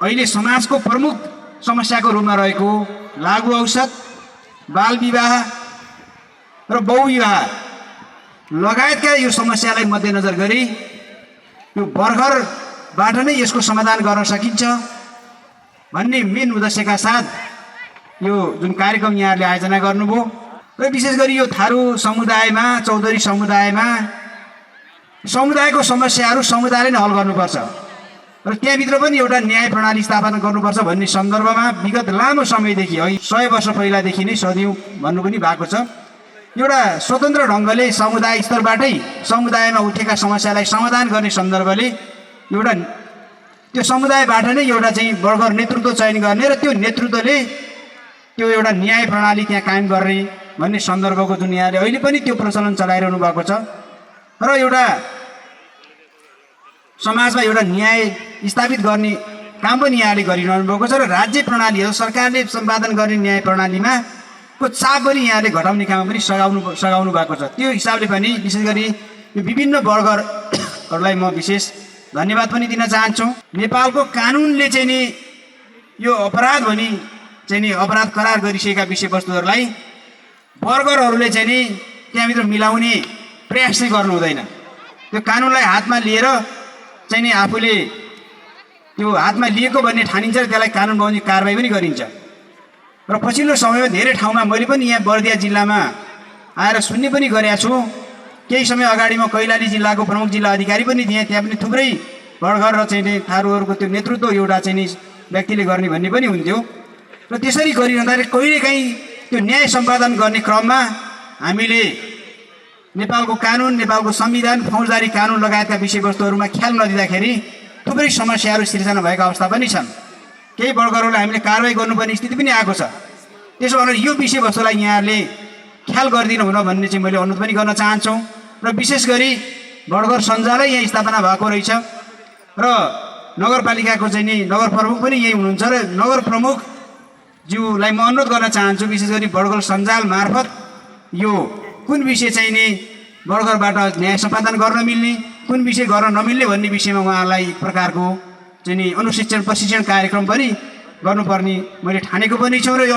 अहिले समाजको प्रमुख समस्याको रूपमा रहेको लागु औषध, बाल विवाह र बहुविवाह लगायतका यो समस्यालाई मध्यनजर गरी यो भर्खरबाट नै यसको समाधान गर्न सकिन्छ भन्ने मेन उद्देश्यका साथ यो जुन कार्यक्रम यहाँहरूले आयोजना गर्नुभयो र विशेष गरी यो थारू समुदायमा, चौधरी समुदायमा समुदायको समस्याहरू समुदायले नै हल गर्नुपर्छ र त्यहाँभित्र पनि एउटा न्याय प्रणाली स्थापना गर्नुपर्छ भन्ने सन्दर्भमा विगत लामो समयदेखि 100 वर्ष पहिलादेखि नै सदियौँ भन्नु पनि भएको छ। एउटा स्वतन्त्र ढङ्गले समुदाय स्तरबाटै समुदायमा उठेका समस्यालाई समाधान गर्ने सन्दर्भले एउटा त्यो समुदायबाट नै एउटा चाहिँ वर्गर नेतृत्व चयन गर्ने र त्यो नेतृत्वले त्यो एउटा न्याय प्रणाली त्यहाँ कायम गर्ने भन्ने सन्दर्भको जुन यहाँले अहिले पनि त्यो प्रचलन चलाइरहनु भएको छ र एउटा समाजमा एउटा न्याय स्थापित गर्ने काम पनि यहाँले गरिरहनु भएको छ र राज्य प्रणाली सरकारले सम्पादन गर्ने न्याय प्रणालीमा को चाप पनि यहाँले घटाउने काम पनि सघाउनु भएको छ। त्यो हिसाबले पनि विशेष गरी यो विभिन्न वर्गहरूलाई म विशेष धन्यवाद पनि दिन चाहन्छु। नेपालको कानुनले चाहिँ नि यो अपराध भनी चाहिँ नि अपराध करार गरिसकेका विषयवस्तुहरूलाई वर्गरहरूले चाहिँ नि त्यहाँभित्र मिलाउने प्रयास चाहिँ गर्नु हुँदैन। त्यो कानुनलाई हातमा लिएर चाहिँ नि आफूले त्यो हातमा लिएको भन्ने ठानिन्छ र त्यसलाई कानुन बनाउने कारबाही पनि गरिन्छ। र पछिल्लो समयमा धेरै ठाउँमा मैले पनि यहाँ बर्दिया जिल्लामा आएर सुन्ने पनि गरेको छु। केही समय अगाडि म कैलाली जिल्लाको प्रमुख जिल्ला अधिकारी पनि थिएँ। त्यहाँ पनि थुप्रै वर्गर र चाहिँ थारूहरूको त्यो नेतृत्व एउटा चाहिँ नि व्यक्तिले गर्ने भन्ने पनि हुन्थ्यो र त्यसरी गरिरहँदाखेरि कहिलेकाहीँ त्यो न्याय सम्पादन गर्ने क्रममा हामीले नेपालको कानुन, नेपालको संविधान, फौजदारी कानुन लगायतका विषयवस्तुहरूमा ख्याल नदिँदाखेरि थुप्रै समस्याहरू सिर्जना भएका अवस्था पनि छन्। केही वर्गहरूलाई हामीले कारबाही गर्नुपर्ने स्थिति पनि आएको छ। त्यसो भनेर यो विषयवस्तुलाई यहाँहरूले ख्याल गरिदिनु हुन भन्ने चाहिँ मैले अनुरोध पनि गर्न चाहन्छु र विशेष गरी वर्गर सञ्जालै यहाँ स्थापना भएको रहेछ र नगरपालिकाको चाहिँ नि नगर प्रमुख पनि यही हुनुहुन्छ र नगर प्रमुखज्यूलाई म अनुरोध गर्न चाहन्छु विशेष गरी वर्गर सञ्जाल मार्फत यो कुन विषय चाहिँ नि वर्गरबाट न्याय सम्पादन गर्न मिल्ने, कुन विषय गर्न नमिल्ने भन्ने विषयमा उहाँलाई एक प्रकारको चाहिँ नि अनुशिक्षण प्रशिक्षण कार्यक्रम पनि गर्नुपर्ने मैले ठानेको पनि छु र